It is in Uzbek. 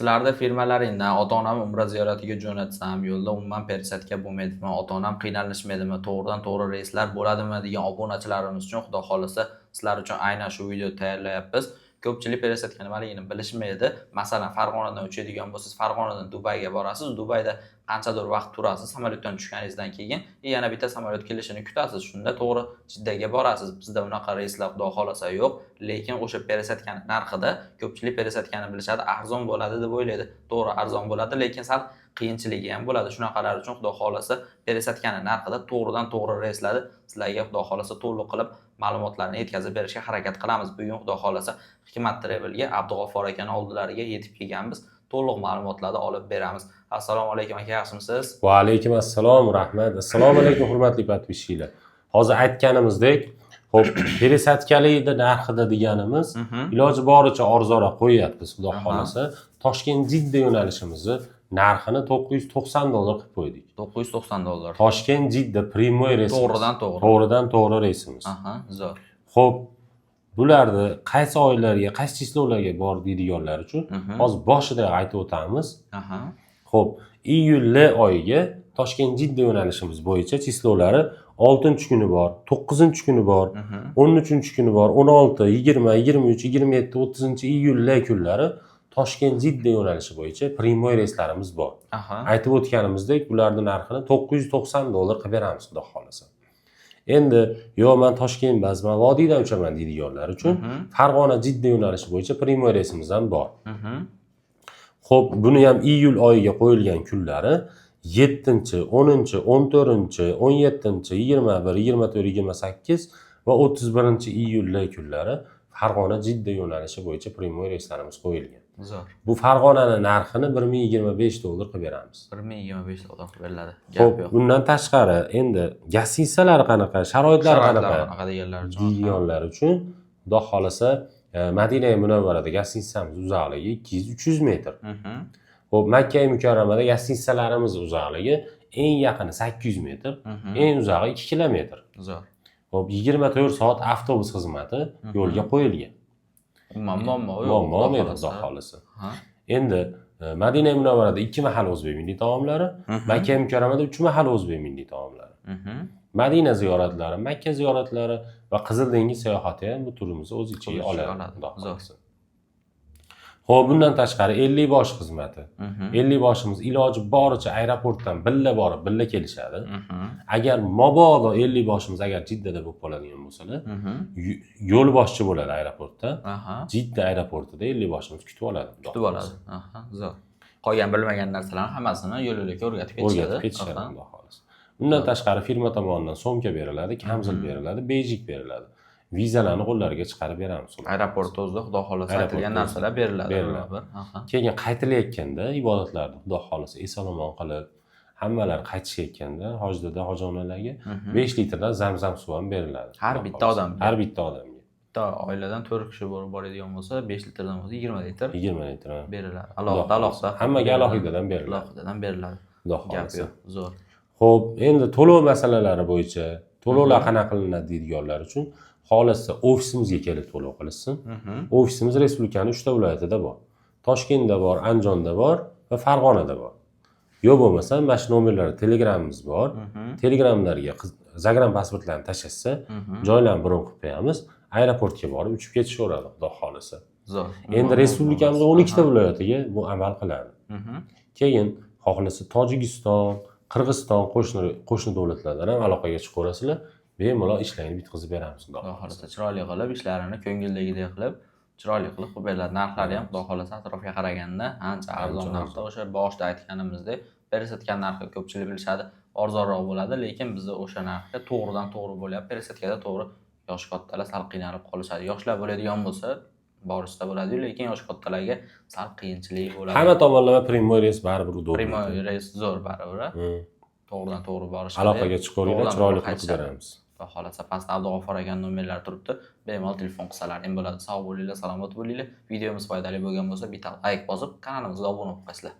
Sizlarda firmalaringdan ota-onam umra ziyoratiga jo'natsam, yo'lda umuman пересадка bo'lmaydimi, ota-onam qiynalishmaydimi, to'g'ridan to'g'ri reyslar bo'ladimi degan obunachilarimiz uchun, xudo xohlasa, sizlar uchun aynan shu video tayyorlayapmiz. Ko'pchilik пересадка nimaligini bilishmaydi. Masalan, Farg'onadan uchadigan bo'lsangiz, Farg'onadan Dubayga borasiz, Dubayda qanchadir vaqt turasiz, samolyotdan tushganingizdan keyin yana bitta samolyot kelishini kutasiz. Shunda to'g'ri Jiddaga borasiz. Bizda unaqa reyslar, xudo xohlasa, yo'q, lekin o'sha пересадка ni narxida ko'pchilik пересадка ni bilishadi, arzon bo'ladi deb o'ylaydi. To'g'ri, arzon bo'ladi, lekin sal qiyinchiligi ham bo'ladi. Shunaqalar uchun, xudo xohlasa, пересадка ni narxida to'g'ridan to'g'ri reyslarni sizlarga, xudo xohlasa, to'liq qilib ma'lumotlarni yetkazib berishga harakat qilamiz. Bugun, xudo xohlasa, Hikmat Travelga, Abdug'ofor akani oldilariga yetib kelganmiz. To'liq ma'lumotlarni olib beramiz. Assalomu alaykum, aka, yaxshimisiz? Va alaykum assalom, rahmat. Assalomu alaykum, hurmatli подписчик lar. Hozir aytganimizdek, xo'p, пересадка likni narxida deganimiz, iloji boricha arzonroq qo'yyapmiz, xudo xohlasa. Toshkent Jidda yo'nalishimizni narxini $990 qilib qo'ydik. $990. Toshkent Jidda прямой reysimiz. To'g'ridan to'g'ri. To'g'ridan to'g'ri reysimiz. Aha, zo'r. Xo'p, bularni qaysi oylarga, qaysi число larga bor deydiganlar uchun hozir boshida aytib o'tamiz. Xo'p, iyul oyiga Toshkent Jidda yo'nalishimiz bo'yicha число lari 6 kuni bor, 9 kuni bor, 13 kuni bor, 16, 20, 23, 27, 30 iyul kunlari Toshkent Jidda yo'nalishi bo'yicha прямой reyslarimiz bor. Aytib o'tganimizdek, bularning narxini $990 qilib beramiz, xudo xohlasa. Endi yo'q, man Toshkent emas, man vodiydan uchaman deydiganlar uchun Farg'ona Jidda yo'nalishi bo'yicha прямой reysimiz ham bor. Xo'p, buni ham iyul oyiga qo'yilgan kunlari 7, 10, 14, 17, 21, 24, 28 va 31 iyul kunlari Farg'ona Jidda yo'nalishi bo'yicha прямой reyslarimiz qo'yilgan. Zo'r. Bu Farg'onani narxini $1025 qilib beramiz. $1025 qilib beriladi. Xo'p, Gap yo'q. bundan tashqari endi гостиница lar qanaqa, sharoitlari Sharoitlar qanaqa qanaqa deganlar uchun. deganlar uchun, xudo xohlasa, Madina Munavvarada гостиница miz uzoqligi 200-300 metr. Xo'p, Makka Mukarramada гостиница larimiz uzoqligi eng yaqini 800 metr, eng uzog'i 2 kilometr. Zo'r. Xo'p, 24 soat avtobus xizmati yo'lga qo'yilgan. Umuman muammo yo'q. Muammo xudo bo'lmaydi, xohlasa. xudo xohlasa. Endi Madina Munavvarada ikki mahal o'zbek milliy taomlari, Makka Mukarramada uch mahal o'zbek milliy taomlari. Madina ziyoratlari, Makka ziyoratlari va Qizil dengiz sayohati ham bu turimizni o'z ichiga O'z ichiga oladi, oladi. xudo Zo'r. xohlasa. Xo'p, bundan tashqari 50 bosh xizmati. 50 boshimiz iloji boricha aeroportdan billa borib, billa kelishadi. Agar mabodo 50 boshimiz agar Jiddada bo'lib qoladigan bo'lsalar, yo'l boshchi bo'ladi aeroportda. Jidda aeroportida 50 boshimiz kutib oladi, xudo Kutib oladi. xohlasa. Aha, zo'r. Qolgan bilmagan narsalarni hammasini yo'l yo'lakay o'rgatib ketishadi. O'rgatib ketishadi, xudo xohlasa. Undan tashqari firma tomonidan сумка beriladi, kamzul beriladi, beyjik beriladi. Vizalarni qo'llariga chiqarib beramiz, xudo xohlasa. Aeroportda o'zida, xudo xohlasa, Aeroportda aytilgan o'zida narsalar beriladi. beriladi. Bir. Aha. Keyin qaytilayotganda ibodatlarni, xudo xohlasa, eson omon qilib, hammalari qaytishayotganda hojdada hoji onalarga 5 litrdan zamzam suvi ham beriladi. Har Xudo bitta xohlasa. odamga. Har bitta odamga. Bitta oiladan 4 kishi bo'lib boradigan bo'lsa, 5 litrdan bo'lsa, 20 litr 20 litr, ha. beriladi. Xudo Alohida xohlasa. alohida. Hammaga beriladi. alohidadan beriladi. Alohidadan beriladi. Xudo Gap xohlasa. yo'q. Zo'r. Xo'p, endi to'lov masalalari bo'yicha to'lovlar qanaqa qilinadi deydiganlar uchun, xohlasa, ofisimizga kelib to'lov qilishsin. Ofisimiz respublikani uchta viloyatida bor. Toshkentda bor, Andijonda bor va Farg'onada bor. Yo'q bo'lmasa, mana shu nomerlarda Telegramimiz bor. Telegramlarga загран pasportlarni tashlashsa, joylarni bron qilib qo'yamiz. Aeroportga borib uchib ketishaveradi, xudo xohlasa. Zo'r. Endi respublikamizda 12 ta viloyatiga bu amal qiladi. Keyin xohlasa, Tojikiston, Qirg'iziston, qo'shni qo'shni davlatlardan ham aloqaga chiqaverasizlar. Bemalol ishlaringni bitkazib beramiz, xudo Xudo xohlasa. xohlasa, chiroyli qilib, ishlarini ko'ngildagidek qilib, chiroyli qilib qilib beriladi. Narxlari ham, xudo xohlasa, atrofga qaraganda ancha arzon Ancha narxda. O'sha boshida aytganimizdek, пересадка narxi ko'pchilik bilishadi, arzonroq bo'ladi, lekin bizda o'sha narxga to'g'ridan to'g'ri bo'lyapti. Пересадка da to'g'ri yoshi kattalar sal qiynalib qolishadi. Yoshlar bo'ladigan bo'lsa, borishsa bo'ladi, lekin yoshi kattalarga sal qiyinchilik bo'ladi. Hamma tomonlama прямой reys baribir удобный. Прямой reys zo'r baribir, a? To'g'ridan to'g'ri borish. Aloqaga chiqaveringlar, To'g'ridan chiroyli to'g'ri qilib qaytishadi. beramiz. Xudo xohlasa, pastda Abdug'ofur aka nomerlari turibdi. Bemalol telefon qilsalaring ham bo'ladi. Sog' bo'linglar, salomat bo'linglar. Videomiz foydali bo'lgan bo'lsa, bitta layk bosib, kanalimizga obuna bo'lib qo'yasizlar.